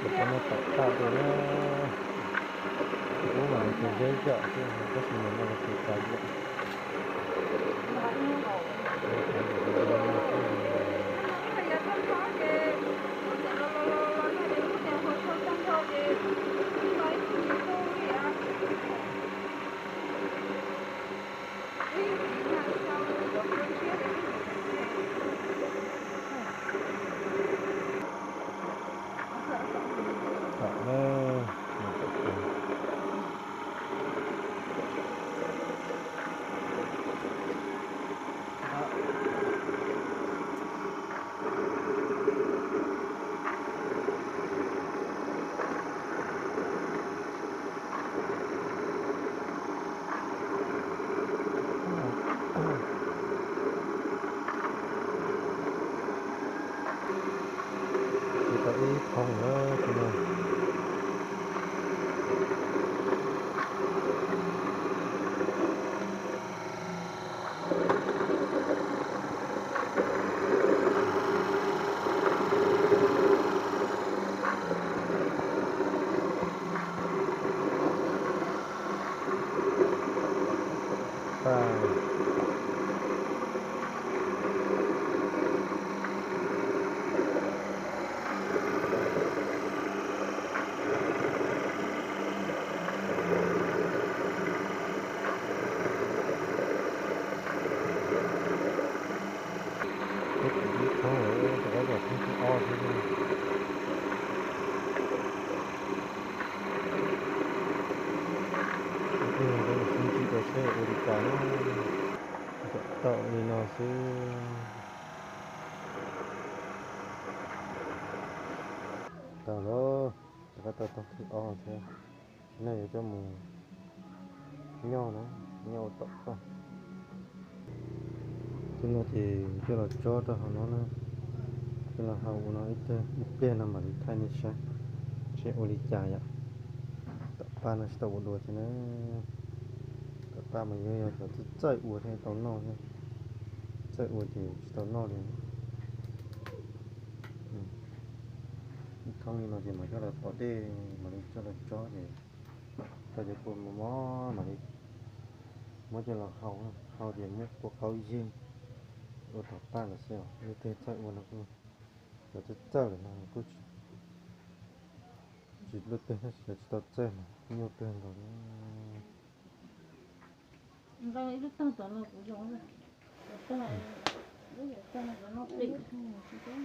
Cov no tom qab dua na, ub mas lawv tus zeb zom xwb, tab sis mas no lawv tus kav zom. Tsis tau ib thooj na tus no. Ib thooj lawm, rov qab zom thooj thib ob thiab. Tus no sib ntsib rau seb ua li cas na. Zom tau li no xwb. Tau lawm, rov qab tau thooj thib ob thiab. Sim no yuav coj mus nyoj na, nyoj ua tom qab. Tus no ces coj los tso rau hauv no na, coj los hau ua no ib pliag no mam li thaij nej saib seb ua li cas yom. Tom qab no tsis tau ua dua thiab na. Tom qab mas yog yog cov txawj txawj ua thiaj tau noj thiab, txawj ua ces tsis tau noj li. Ib thooj li no ces mam coj los pov dej, mam li coj los tso ces tau cov kua mos mos mam li muab coj los hau, hau ces muab kua qaub yig ua tom qab lawm xwb os. Leej twg txawj ua no kuj, cov txawj txawj lawm no kuj tsis luaj twg, cov tsis tau txawj mas nyuaj kawg nkaus li. Nqa ib lub tag tom no kuv zoo, tom tag, lub tom tag no kuv noj pem.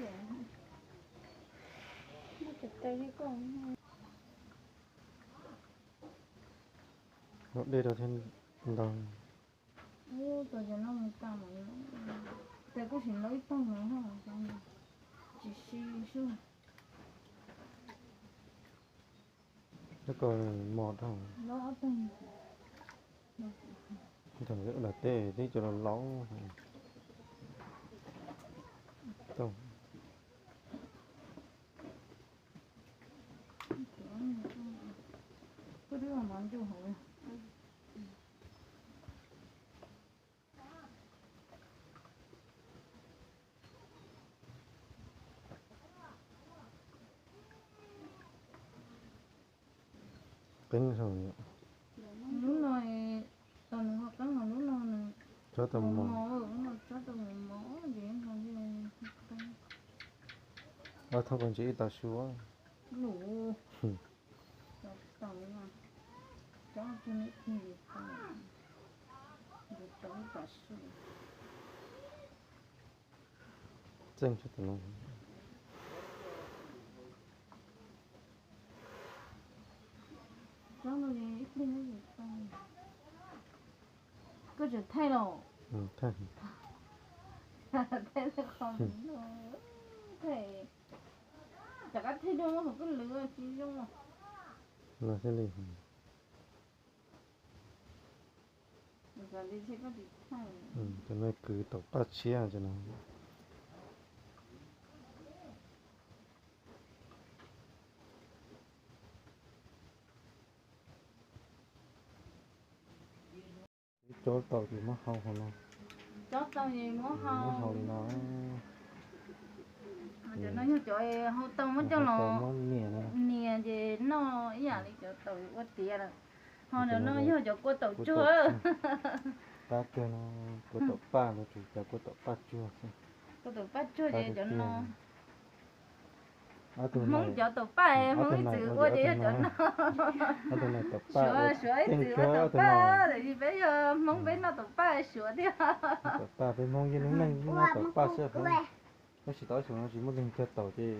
Noj dej rau thiab ntau. Ub, tos yog noj mus tas mas, tes kuj sim noj ib tag no, tsis si sub. Lub ko mos dhau. Ntawm lawv tej twb cov laus laus. Qeeb saum. Lub no, tos nws ho qeeb los lub no nws tsob tau mos mos, lub no tsob tau mos mos ces ho qeeb. Ob thooj ko ntsis ib tau su. Lus, tau tau, tsob tau, tsob tau su. Txeej tsob tau no. Koj tseem thaij los? Thaij, thaij qhov, thaij, rov qab thaij dua hauv koj lwm tsis zoo. Los thiaj li. Cov no kwv tom qab tshiab no. Cov tau ces muab hau hauv no. Cov tau ces muab hau, muab hau li no. Cov no yog cov hau taug muab coj los nias ces noj ib yam li cov taum ua tiav lawm. Ho cov no yog cov kua taum tsuag. Qab kawg no, kua taum paj no tsuas cov kua taum paj tsuag xwb. Kua taum paj tsuag ces cov no. Hmoob cov taum paj, Hmoob ib txwm ua ces yog cov no. Suav, Suav ib txwm ua taum paj, tab sis peb yog Hmoob peb noj taum paj Suav thiab. Taum paj peb Hmoob yeej lub neej noj taum paj xwb. Tab sis tau xyoo no tsis muaj leej cog taum ces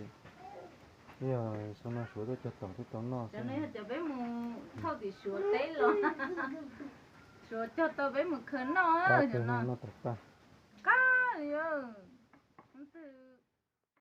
yog xyoo no Suav tuaj cog taum tuaj tau noj. Cov no yog cov peb mus thauj tim Suav teb los, Suav cog tau peb mus khaws noj. Qab kawg no, noj taum paj. Qab li, hnub twg